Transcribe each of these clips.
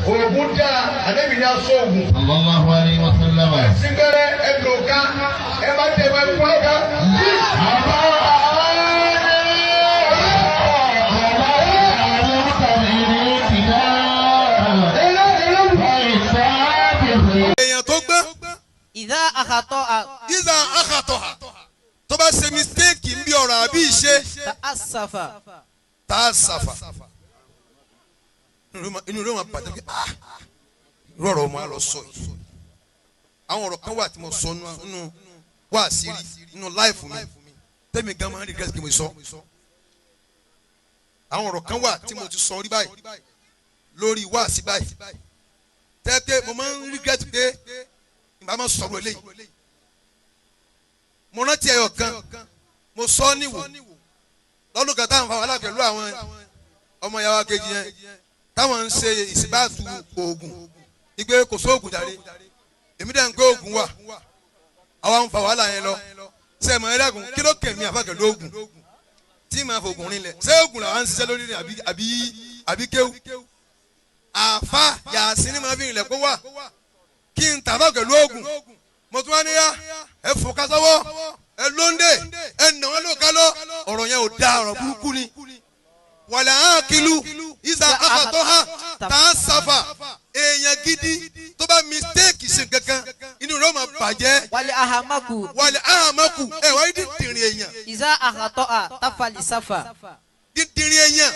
Oògùn dáa, àdébì ní aṣọ oògùn. صلى الله عليه وسلم. Sígbẹ́rẹ́ ẹ lò ká, ẹ bá tẹ ẹ kúlọ̀ ká. Èèyàn tó gbọ́n. إذا أخطأ. Ìzà àkàtọ̀ tó bá ṣe mistake ń bí ọ̀rọ̀ àbí ìṣe. تأسف. Tá a ṣàfà, inú rẹ̀ máa bàjẹ́ pé, ah, irú ọ̀rọ̀ ọmọ àlọ́ sọ yìí. Àwọn ọ̀rọ̀ kan wà tí mo sọ nínú wá sí nínú life mi tẹ́mi gan máa ń regret kí mo sọ. Àwọn ọ̀rọ̀ kan wà tí mo ti sọ rí báyìí lórí wá sí báyìí tẹ́tẹ́, mo máa ń regret pé ìbá máa sọ̀rọ̀ eléyìí. Mo rántí ẹyọ kan mo sọ níwò lọ́dún kan táwọn fáwọn alápẹ̀lú àwọn ọmọ ìyàwó kejì yẹn táwọn ń ṣe ìsìbáàtú oògùn ìgbé kò sóògùn jáde. Èmi dẹ̀ ń gbé oògùn wà, àwa ń fa wàhálà yẹn lọ ṣe mọ̀ ẹ́dàgùn kí ló kẹ̀mí àfàkẹ́lú oògùn tí màá fògùn rinlẹ̀. Ṣé oògùn làwọn ń ṣiṣẹ́ lórí ni àbí kéwù àfa yàásí ni màá fi rinlẹ̀ kó wà kí n tàbá pẹ̀lú oògùn. Mo tún wá níyà ẹ fò kásọ́wọ́ ẹ lóńdè ẹ nà wọ́n ló ká lọ. Ọ̀rọ̀ yẹn ò da, ọ̀rọ̀ burúkú ni. Wàlẹ̀ àákìlú ìsà àkàtọ́ ha tá a sàfà. Èèyàn gidi tó bá mistake ṣe kankan, inú rẹ̀ ó máa bàjẹ́. والأحمق. Wàlẹ̀ àmọ́kù ẹ̀ wáyé dídìrín èèyàn. إذا أخطأ تفلسف. Dídìrín èèyàn,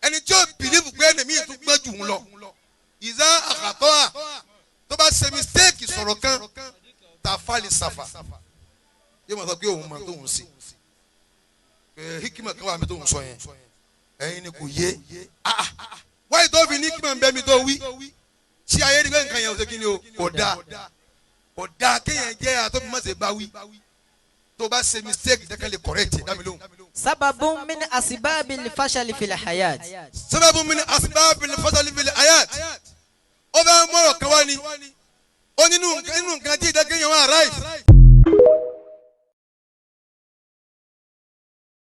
ẹni tí ó believe pé ẹni míì tún gbọ́n jù ú lọ, ìsà àkàtọ́ ha tó bá ṣe mistake sọ̀rọ̀ kan, tàfàlì sàfà, yóò máa sọ pé òun máa tóun sí pé hikima kan wà mí tóun sọ yẹn, ẹ̀yin ni kò yé. Ah, wáyé tó fi ní hikima ń bẹ́ mi tó wí tí ayé ni pé nǹkan yẹn ò ṣe kí ni o, kò dáa, kò dáa kéèyàn jẹ́ àtọ́bí má ṣe bá wí. Tó bá ṣe mistake, jẹ́ ká lè correct ẹ̀, dá mi lóhùn. سبب من أسباب الفشل في الحياة. سبب من أسباب الفشل في الحياة. Ó fẹ́ mọ̀rọ̀ kan wá ni ó nínú nǹkan tí ìdákéyàn wà right.